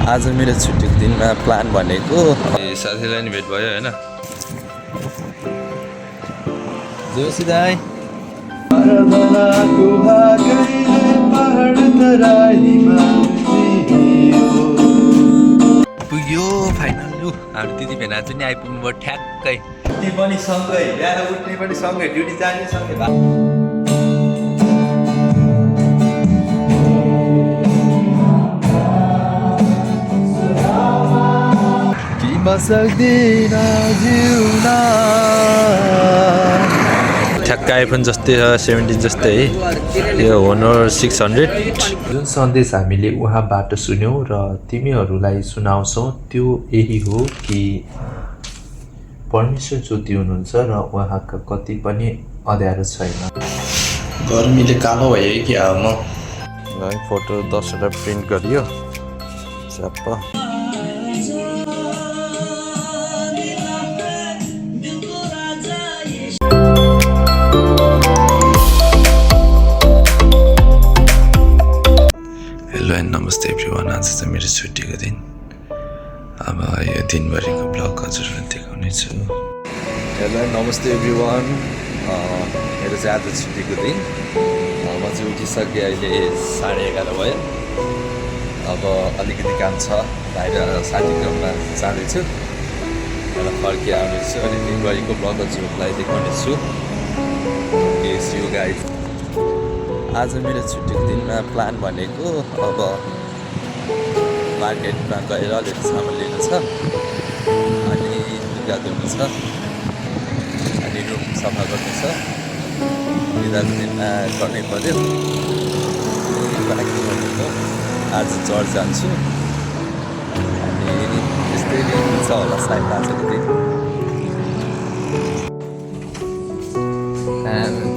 आज मेरो छुट्टीको दिनमा प्लान भनेको साथीलाई नि भेट भयो होइन। जोशी दाई पुग्यो फाइनल। लु हाम्रो दिदी भेना चाहिँ नि आइपुग्नु भयो ठ्याक्कै। ती पनि सँगै बिहान उठ्ने पनि सँगै ड्युटी जाने सँगै। सक्दिन जिउन ठ्याक्क आइफोन जस्तै छ 17 जस्तै है। यो होनर 600। जुन सन्देश हामीले उहाँबाट सुन्यौँ र तिमीहरूलाई सुनाउँछौँ त्यो यही हो कि परमेश्वर ज्योति हुनुहुन्छ र उहाँका कति पनि अँध्यारो छैन। गर्मीले कालो भयो कि म फोटो 10वटा प्रिन्ट गरियो च्याप्प। हेलो एन्ड नमस्ते एभ्रिवान। आज चाहिँ मेरो छुट्टीको दिन। अब यो दिनभरिको ब्लग हजुरलाई देखाउनेछु। हेलो एन्ड नमस्ते एभ्रिवान। मेरो चाहिँ आज छुट्टीको दिन। म चाहिँ उठिसकेँ, अहिले 11:30 भयो। अब अलिकति काम छ, बाहिर साथीकोमा जाँदैछु र फर्केर आउनेछु अनि दिनभरिको ब्लग हजुरलाई देखाउनेछु। C you guys. आज मेरो छुट्टीको दिनमा प्लान भनेको अब मार्केटमा गएर अलिक सामान लिनु छ अनि लुगा धुनु छ अनि रुम सफा गर्नु छ। बिदाको दिनमा गर्नै पर्यो। आज चर्च जान्छु अनि त्यस्तै दिन छ होला सायद आजको दिन।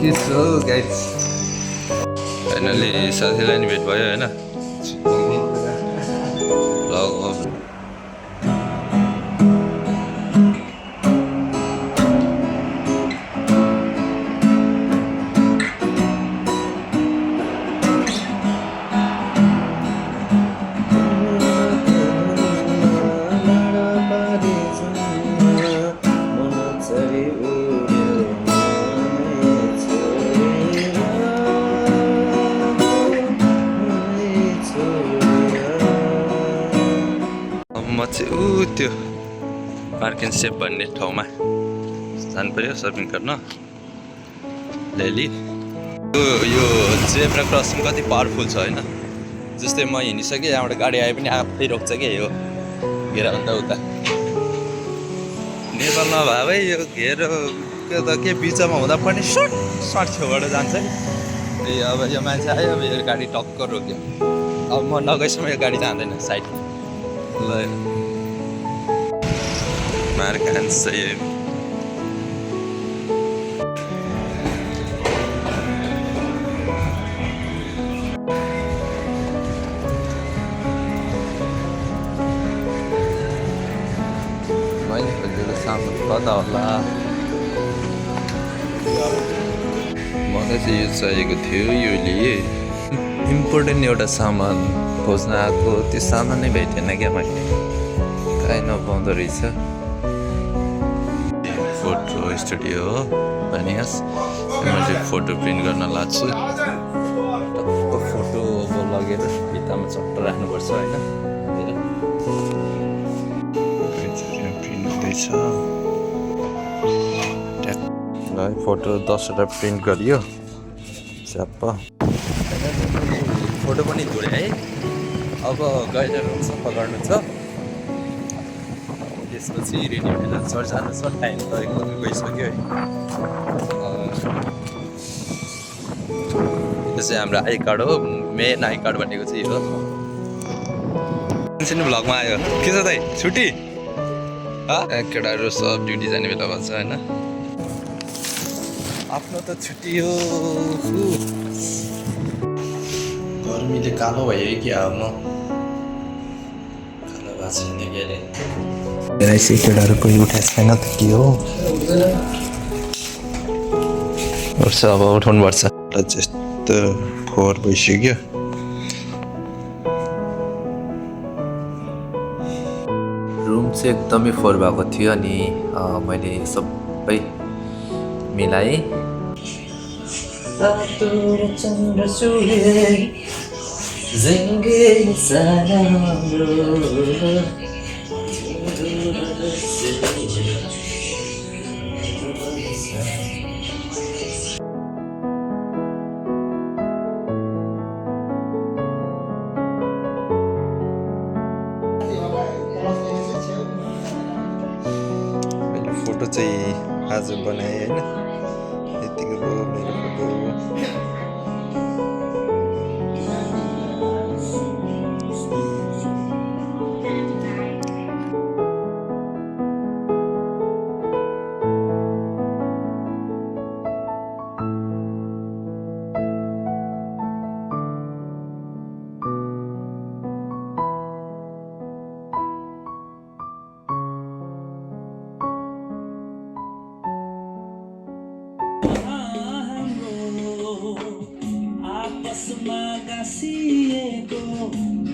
के छ गाइज, फाइनली साथीलाई नि भेट भयो होइन। म चाहिँ त्यो पार्क एन्ड सेप भन्ने ठाउँमा जानु पऱ्यो सर्फिङ गर्न डेली। यो जेब्रा क्रसिङ कति पावरफुल छ होइन। जस्तै म हिँडिसकेँ, यहाँबाट गाडी आए पनि आफै रोक्छ क्या यो घेराभन्दा उता। नेपाल नभए यो घेर त्यो त के बिचमा हुँदा पनि सर्ट छेउबाट जान्छ। ए अब यो मान्छे आयो, अब यो गाडी टक्कर रोक्यो। अब म नगएसम्म यो गाडी जाँदैन साइड। ल मार्क हान्छ यो। मैले खोजेको सामान कता होला? मलाई चाहिँ यो चाहिएको थियो, यो लिएँ। इम्पोर्टेन्ट एउटा सामान खोज्न आएको, त्यो सामान नै भेटेन क्या मैले। कहीँ नपाउँदो रहेछ। फोटो स्टुडियो हो भनिहास्। मैले फोटो प्रिन्ट गर्न लाग्छु। टक्क फोटो अब लगेर भित्तामा चट्ट राख्नुपर्छ होइन। प्रिन्ट हुँदैछ। फोटो 10वटा प्रिन्ट गरियो च्याप्प। फोटो पनि धुरे है। अब गएर रुम सफा गर्नु छ, त्यसपछि रेडी भएर चर्च जानु छ। टाइम त एकदमै गइसक्यो है। यो चाहिँ हाम्रो आई कार्ड हो, मेन आई कार्ड भनेको चाहिँ यो। भ्लगमा आयो के छ दाइ छुट्टी? केटाहरू सब ड्युटी जाने बेला भन्छ होइन। आफ्नो त छुट्टी हो। गर्मीले कालो भयो कि अब म कालो भएको छैन के अरे। रहेछ केटाहरू कोही उठाएको छैन त के हो? उठ्छ अब उठाउनु पर्छ। जस्तो 4 भइसक्यो। चाहिँ एकदमै फोहोर भएको थियो अनि मैले सबै मिलाएँ। चन्द्र सूर्य जिन्दगी सारा मैले फोटो चाहिँ आज बनाएँ होइन, यतिको भयो मेरो फोटो।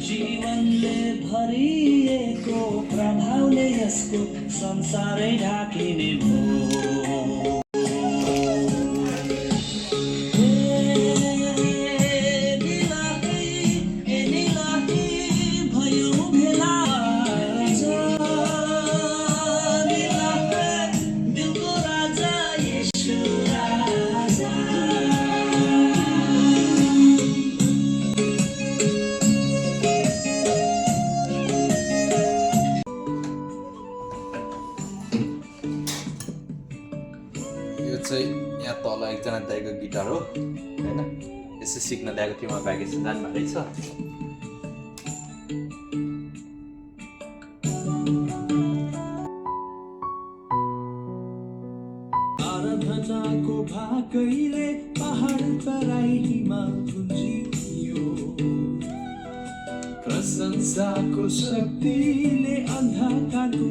जीवनले भरिएको प्रभावले यसको संसारै ढाकिने भयो। भयो भेला दिलको राजा यीशु राजा। यहाँ तल एकजना दाइको गिटार हो होइन, यसो सिक्न ल्याएको थियो, म प्याकेज जानुभएको रहेछ। आराधनाको भाकैले पहाड तराईमा गुन्जियो, प्रशंसाको शक्तिले अन्धकारको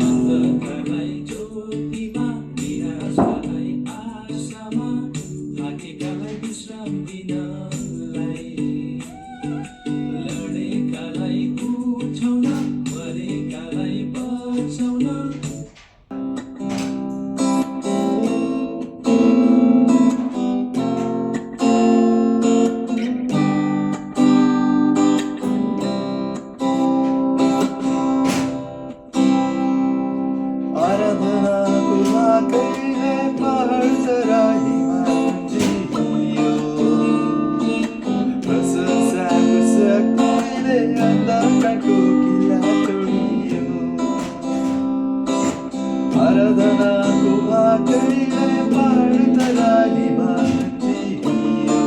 अन्धकारलाई ज्योतिमा, निराशालाई आशामा, थाकेकालाई विश्राम दिनलाई, लडेकालाई उठाउन, मरेकालाई बचाउन। आराधनाको भाकैले पहाड तराईमा गुन्जियो, प्रशंसाको शक्तिले अन्धकारको किल्ला तोडियो। आराधनाको भाकैले पहाड तराईमा गुन्जियो,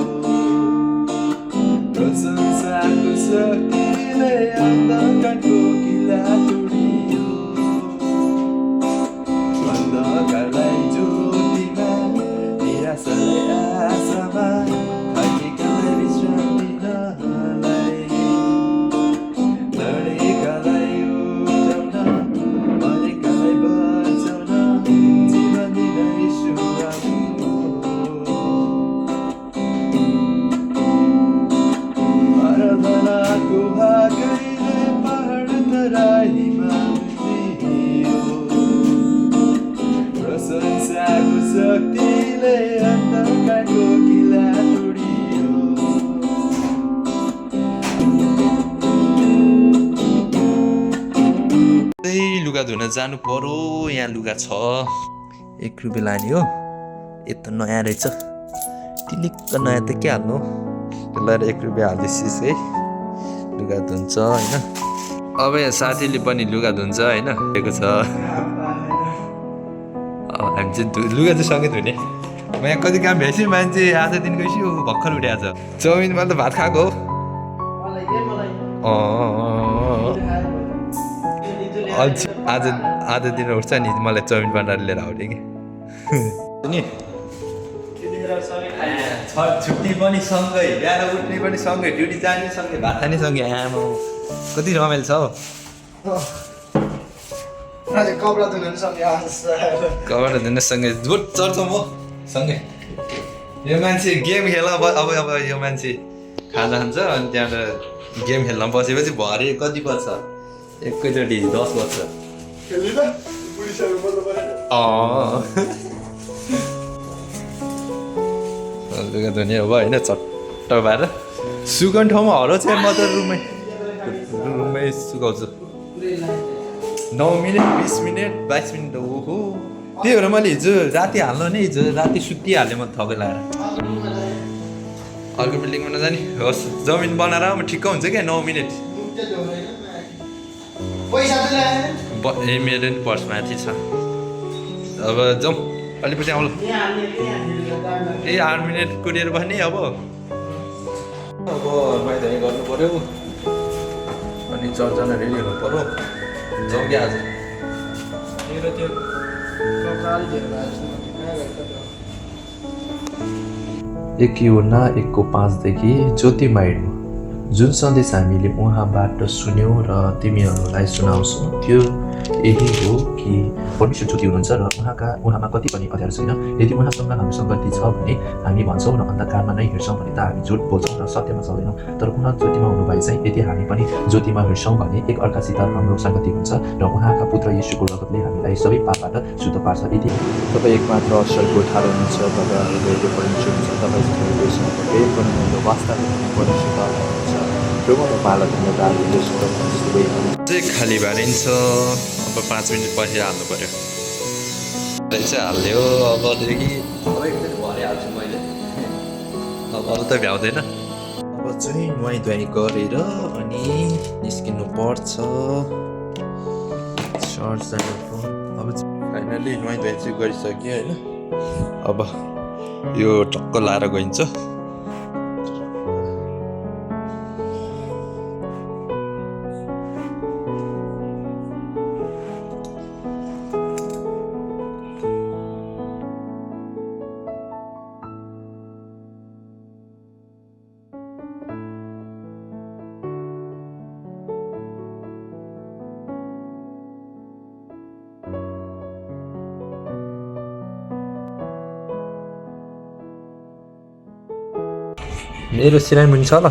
प्रशंसाको शक्तिले अन्धकारको किल्ला तोडियो। अन्धकारलाई ज्योतिमा, निराशालाई आशामा, थाकेकालाई विश्राम दिनलाई, लडेकालाई उठाउन, मरेकालाई बचाउन, जीवन दिन यीशु आउनु। आराधनाको भाकैले पहाड तराईमा गुन्जियो, प्रशंसाको शक्तिले अन्धकारको किल्ला तोडियो। लुगा धुन जानु पर्यो, यहाँ लुगा छ, 1 रुपियाँ लाने हो। यत्रो नयाँ रहेछ, टिलिक्क नयाँ त के हाल्नु, त्यसलाई 1 रुपियाँ हाल्दैछिस् है, लुगा धुन्छ होइन। अब यहाँ साथीले पनि लुगा धुन्छ होइन, दिएको छ। हामी चाहिँ लुगा चाहिँ सँगै धुने। म यहाँ कति काम भ्याएपछि मान्छे आज दिन गएपछि भर्खर उठ्याएको छ। चाउमिनमा त भात खाएको हो। आज दिन उठ्छ नि मलाई चाउमिन बनाएर लिएर आउने कि नि। छुट्टी पनि सँगै, बिहान उठ्ने पनि सँगै, ड्युटी जाने सँगै, भात खाने सँगै। आमा कति रमाइलो छ हौ। कपडा धुनु सँगै झुट चढ्छ म सँगै। यो मान्छे गेम खेला अब यो मान्छे खाजा खान्छ अनि त्यहाँबाट गेम खेल्न बसेपछि भरे कति बज्छ एकैचोटि 10 बज्छ लुगा धुने हो होइन चट्ट भएर सुकाउने ठाउँमा हलो चाहिँ म त रुममै सुकाउँछु 9 मिनट 20 मिनट 22 मिनट ओहो त्यही भएर मैले हिजो राति हाल्नु नि हिजो राति सुतिहालेँ म थकै लगाएर अर्को बिल्डिङमा नजाने होस् जमिन बनाएर म ठिक्क हुन्छ क्या 9 मिनट ए मेरो नि पर्स माथि छ अब जाउँ अलिकति आउनु ए 8 मिनट कुदेर बस्ने अब नुहाइधुवाइ गर्नु पऱ्यो अनि 4 जना रेडी हुनु पऱ्यो जाउँ क्या आज मेरो त्यो एक युना 1:05 देखि ज्योतिमा हिँड्नु जुन सन्देश हामीले उहाँबाट सुन्यौँ र तिमीहरूलाई सुनाउँछौँ त्यो यही हो कि परमेश्वर ज्योति हुनुहुन्छ र उहाँमा कति पनि अँध्यारो छैन यदि उहाँसँग हाम्रो सङ्गति छ भने हामी भन्छौँ र अन्धकारमा नै हिँड्छौँ भने त हामी झुट बोल्छौँ र सत्यमा चल्दैनौँ तर उहाँ ज्योतिमा हुनुभए चाहिँ यदि हामी पनि ज्योतिमा हिँड्छौँ भने एक अर्कासित हाम्रो सङ्गति हुन्छ र उहाँका पुत्र येशूको रगतले हामीलाई सबै पापबाट शुद्ध पार्छ यदि तपाईँ एकमात्र अवसरको ठाडो हुनुहुन्छ तपाईँहरूले यो परमेश्वर हुन्छ तपाईँसँग वास्तवमा परमेश्वर हुन्छ चाहिँ खाली भारिन्छ अब 5 मिनट पछि हाल्नु पऱ्यो चाहिँ हालिदियो अबदेखि भरिहाल्छु मैले अब त भ्याउँदैन अब चाहिँ नुहाइधुवाइ गरेर अनि निस्किनु पर्छ चर्च जानु अब फाइनली नुहाइधुवाइ चाहिँ गरिसकेँ होइन अब यो टक्क लाएर गइन्छ मेरो सिराइ मुनि छ ल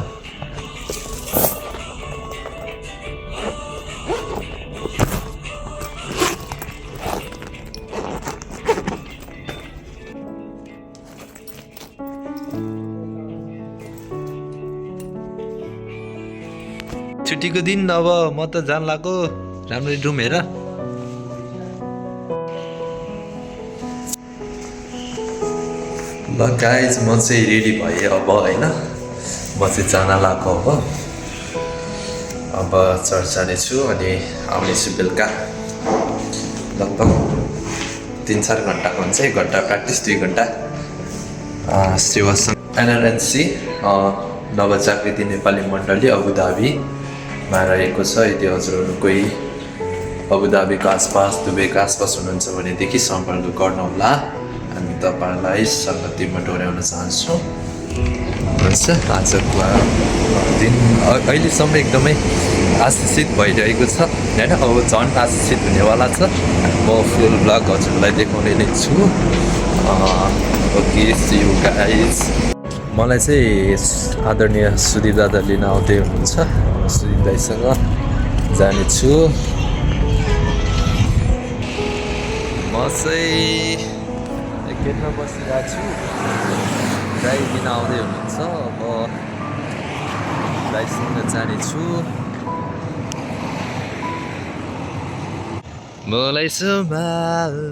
छुट्टीको दिन अब म त जान लाग्यो राम्ररी रुम हेर ल गाइज म चाहिँ रेडी भएँ अब होइन म चाहिँ जान लाग्यो अब चर्च जानेछु अनि आउनेछु बेलुका लगभग 3-4 घन्टाको हुन्छ 1 घन्टा प्र्याक्टिस 2 घन्टा सेवासँग एनआरएनसी नवजागृति नेपाली मण्डली अबुधाबीमा रहेको छ यदि हजुरहरू कोही अबुधाबीको आसपास दुबईको आसपास हुनुहुन्छ भनेदेखि सम्पर्क गर्नुहोला हामी तपाईँहरूलाई सङ्गतिमा डोर्याउन चाहन्छौँ हुन्छ आजको दिन अहिलेसम्म एकदमै आशिषित भइरहेको छ होइन अब झन् आशिषित हुनेवाला छ म फुल ब्लग हजुरलाई देखाउने नै छु ओके सी यू गाइज मलाई चाहिँ आदरणीय सुदीप दादा लिन आउँदै हुनुहुन्छ सुदीप दाईसँग जानेछु म चाहिँ गेटमा बसिरहेको छु दाई लिन आउँदै हुनुहुन्छ अब दाईसँग जानेछु मलाई सम्हाल्नुहोस्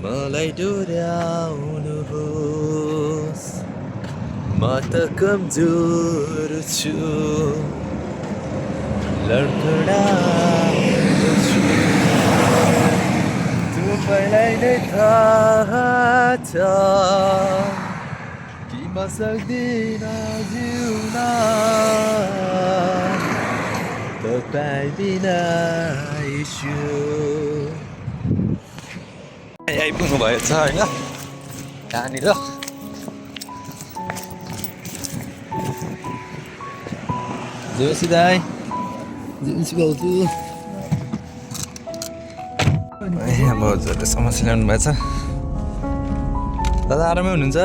मलाई डोर्याउनुहोस् म त कमजोर छु लडखडाउँछु तपाईँलाई नै थाहा छ कि म सक्दिनँ जिउन तपाईँ बिना यीशु आइपुग्नु भएको छ होइन कहाँनिर जोसी दाई जोसी भाउजू अब हजुरले समस्या ल्याउनु भएको छ दादा आरामै हुनुहुन्छ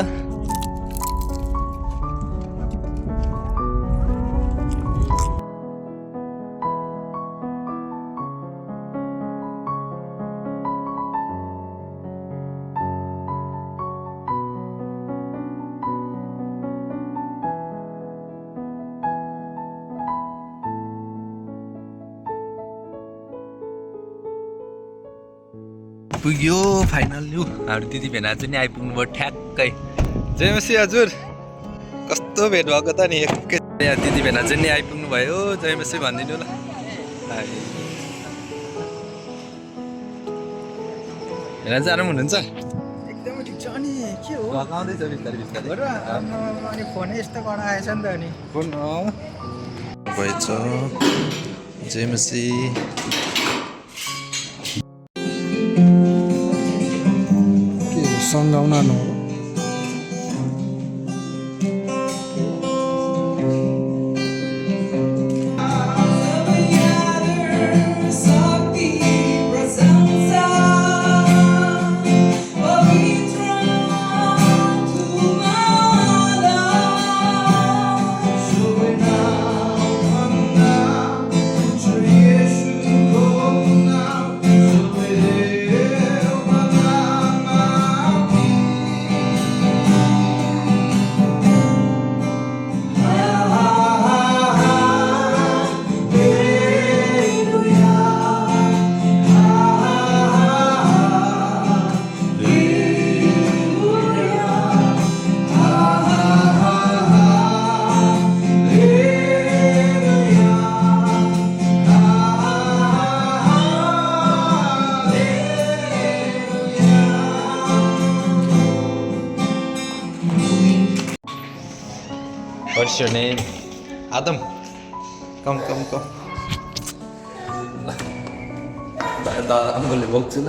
आइपुग्यो फाइनल यो हाम्रो दिदी भेना चाहिँ नि आइपुग्नु भयो ठ्याक्कै जय मसी हजुर कस्तो भेट भएको त नि एकै यहाँ दिदी भेना चाहिँ नि आइपुग्नु भयो जय मसी भनिदिनु ल भेना चाहिँ आराम हुनुहुन्छ एकदमै ठिक छ अनि के हो आउँदैछ बिस्तारै बिस्तारै अनि फोनै यस्तो कडा आएछ नि त अनि फोन भएछ जय मसी सङ्गाउन न What's your name? Adam. Come. Da आमाले बोक्छु ल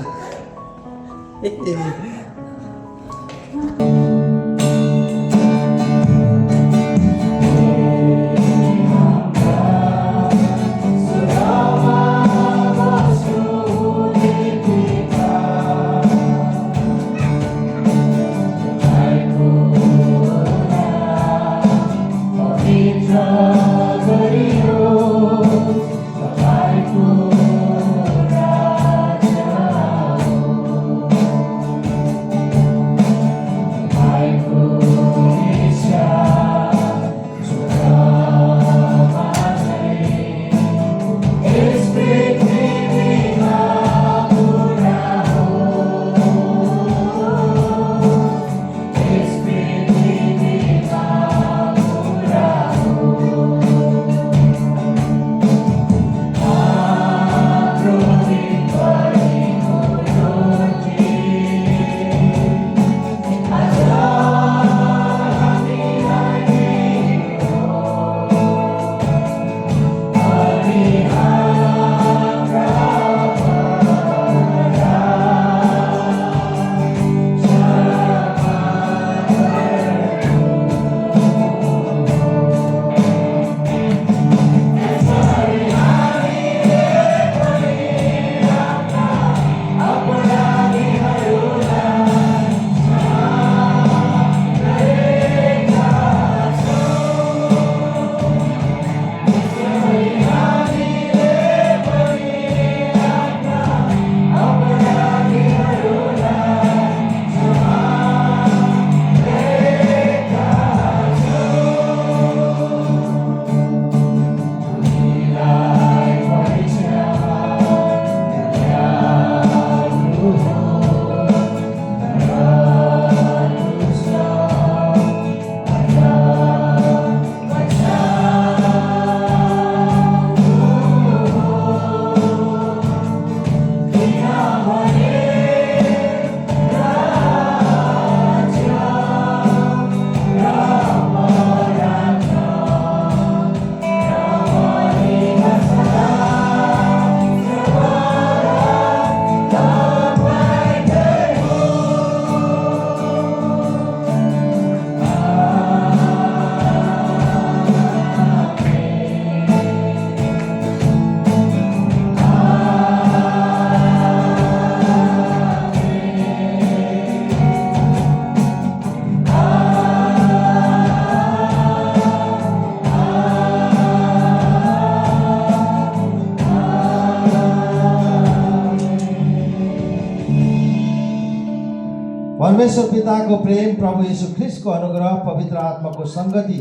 परमेश्वर पिताको प्रेम, प्रभु येशू ख्रीष्टको अनुग्रह, पवित्र आत्माको संगति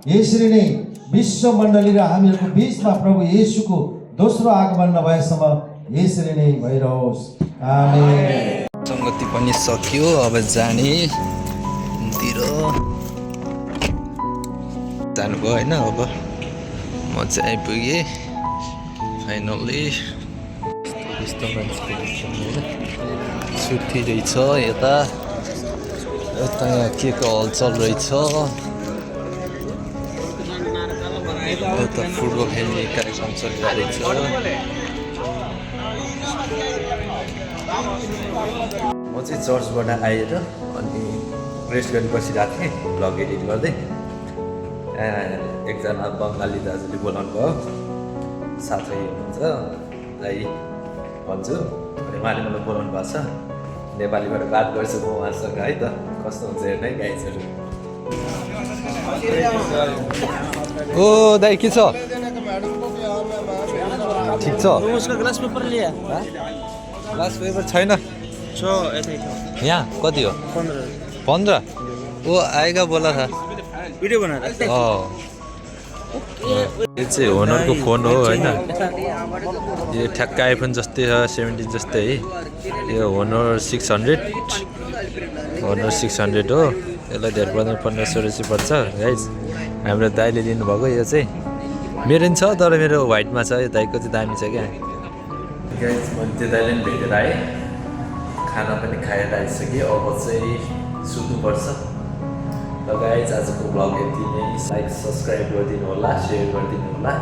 यसरी नै विश्व मण्डली र हामीहरूको बीचमा प्रभु येशूको दोस्रो आगमन नभएसम्म यसरी नै भइरहोस्। आमेन। सङ्गति पनि सक्यो अब जाने तिर जानुभयो होइन अब म चाहिँ आइपुगेँ फाइनल्ली यस्तो मान्छेको छुट्टी रहेछ यता यता यहाँ के को हलचल रहेछ यता फुटबल खेल्ने कार्यक्रम चलिरहेको रहेछ म चाहिँ चर्चबाट आएर अनि रेस्ट गरी बसिरहेको थिएँ भ्लग एडिट गर्दै एकजना बङ्गाली दाजुले बोलाउनु भयो साथै हुनुहुन्छ दाइ भन्छु अनि उहाँले मलाई बोलाउनु भएको छ नेपालीबाट बात गर्छु म उहाँसँग है त कस्तो हुन्छ हेर्नु है गाइजहरू ओ दाइ के छ ठिक छ ग्लास पेपर लिया क्लास पेपर छैन यहाँ कति हो 15 वो आएगा बोला था वीडियो बना रहा यो चाहिँ होनरको फोन हो होइन यो ठ्याक्क आइफोन जस्तै छ 17 जस्तै है यो होनर 600 हो यसलाई धेरै पर्दैन 1500 रुपियाँ पर्छ गाइज हाम्रो दाइले लिनुभएको यो चाहिँ मेरो नि छ तर मेरो व्हाइटमा छ यो दाइको चाहिँ दामी छ क्या गाइज मैले त्यो दाइले पनि भेटेर आएँ खाना पनि खाएर आइसकेँ अब चाहिँ सुत्नुपर्छ र गाइज आजको भ्लग यति नै लाइक सब्सक्राइब गरिदिनु होला सेयर गरिदिनु होला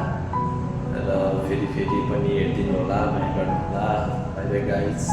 र फेरि पनि हेरिदिनु होला माया गर्नु होला बाइ बाइ गाइज